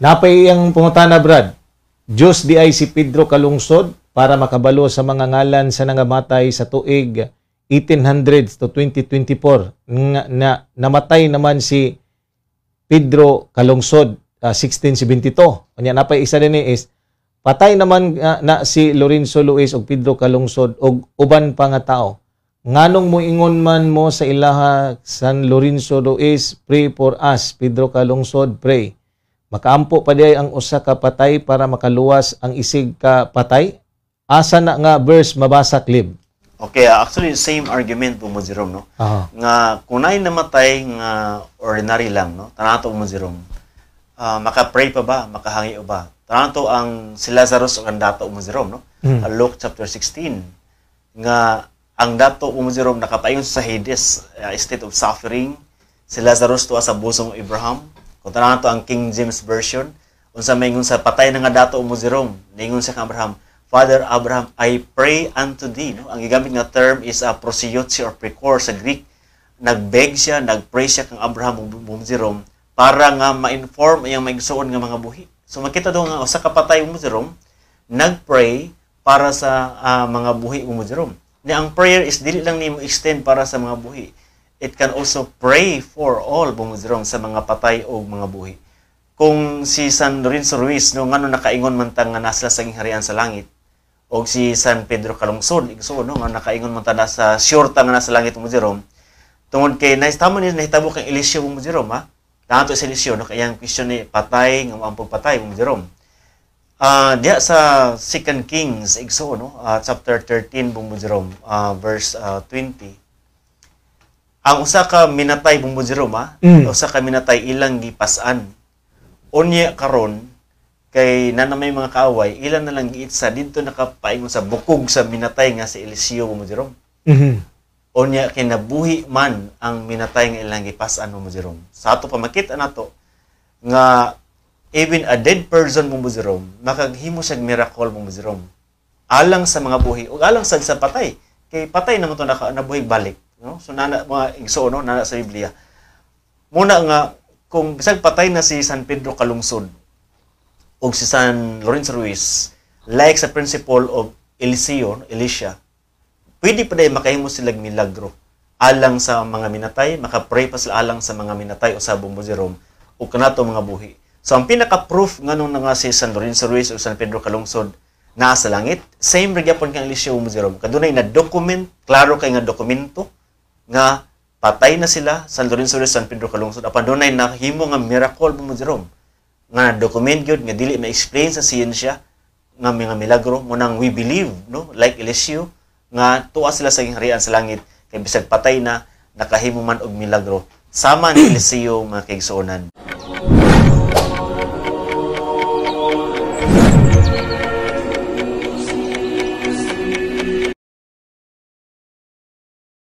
Napay iyang pangutana, Brad. Diyos di ay si Pedro Calungsod para makabalo sa mga ngalan sa nangamatay sa tuig 1800 to 2024 nga na, namatay naman si Pedro Calungsod 1672. Unya napay isa din is patay naman na si Lorenzo Luis og Pedro Calungsod og uban pa nga tao. Nganong moingon man mo sa ilaha, "San Lorenzo Luis, pray for us, Pedro Calungsod, pray." Makaampo pa diay ang usa ka patay para makaluwas ang isig ka patay? Asa na nga verse mabasa, Clib? Okay, actually same argument po mo, Jerome, no? Nga kung naay namatay nga ordinary lang, no? Tanato mo, Jerome. Maka-pray pa ba? Makahangi ba? Tanato ang si Lazarus ug ang dato mo, Jerome, no? Luke chapter 16 nga ang dato mo, Jerome, nakapaingon sa Hades, state of suffering. Si Lazarus tuwa sa bosom Abraham. Kung tanato ang King James Version, unsa may ingon sa patay na nga dato mo, Jerome, ningon siya kang Abraham, "Father Abraham, I pray unto thee," no? Ang gigamit nga term is a proseuche or precor sa Greek. Nagbeg siya, nagpray siya kang Abraham mo, Jerome, para nga ma-inform iyang maigsuon nga mga buhi. So makita do nga usa ka patay mo, Jerome, nagpray para sa mga buhi mo, Jerome. Ni ang prayer is dili lang nimo extend para sa mga buhi. It can also pray for all mo, Jerome, sa mga patay o mga buhi. Kung si San Lorenzo Ruiz, no, ngano nakaingon man ta nga nasa sa gingharian sa langit, o si San Pedro Calungsod, igsuon, no, nga nakaingon man ta nasa sure ta nga nasa langit mo, Jerome, tungod kay nice tama ni nahitabo kang Eliseo mo, Jerome, ha. Tanto si Eliseo, no, kay ang question ni patay nga moampog patay mo, Jerome. Diya sa Second Kings, igsuon, no, chapter 13 mo, Jerome, verse 20. Ang usa ka minatay mo, Jerome, ha, usa ka minatay ilang gipasan. Unya karon kay na may mga kaaway, ilan na lang giitsa didto nakapaingon sa bukog sa minatay nga si Eliseo mo, Jerome. Unya kinabuhi man ang minatay nga ilang gipasan mo, Jerome. Sa ato pa makita nato nga even a dead person mo, Jerome, makaghimo siya miracle mo, Jerome. Alang sa mga buhi ug alang sad sa patay. Kay patay naman to naka nabuhi balik, no? So nana mga igsoon, no, nana sa Biblia. Muna nga kung bisag patay na si San Pedro Calungsod ug si San Lorenzo Ruiz, like sa principle of Eliseo, Elisha, pwede pa dahil makahimo sila milagro alang sa mga minatay, makapray pa sila alang sa mga minatay o sa mo, Jerome, o kanato mga buhi. So ang pinaka-proof nganong na nga si San Lorenzo Ruiz o San Pedro Calungsod naa sa langit, same ra gyapon kang Eliseo mo, Jerome. Kadunay na document, klaro kay nga dokumento nga patay na sila, San Lorenzo Ruiz, San Pedro Calungsod, apan dunay nahimo nga miracle mo, Jerome, nga document gyud nga dili ma-explain sa siyensya nga mga milagro mo nang we believe, no, like Eliseo, nga tuwa sila sa gingharian sa langit kay bisag patay na nakahimo man og milagro sama ni Eliseo, mga kaigsuonan.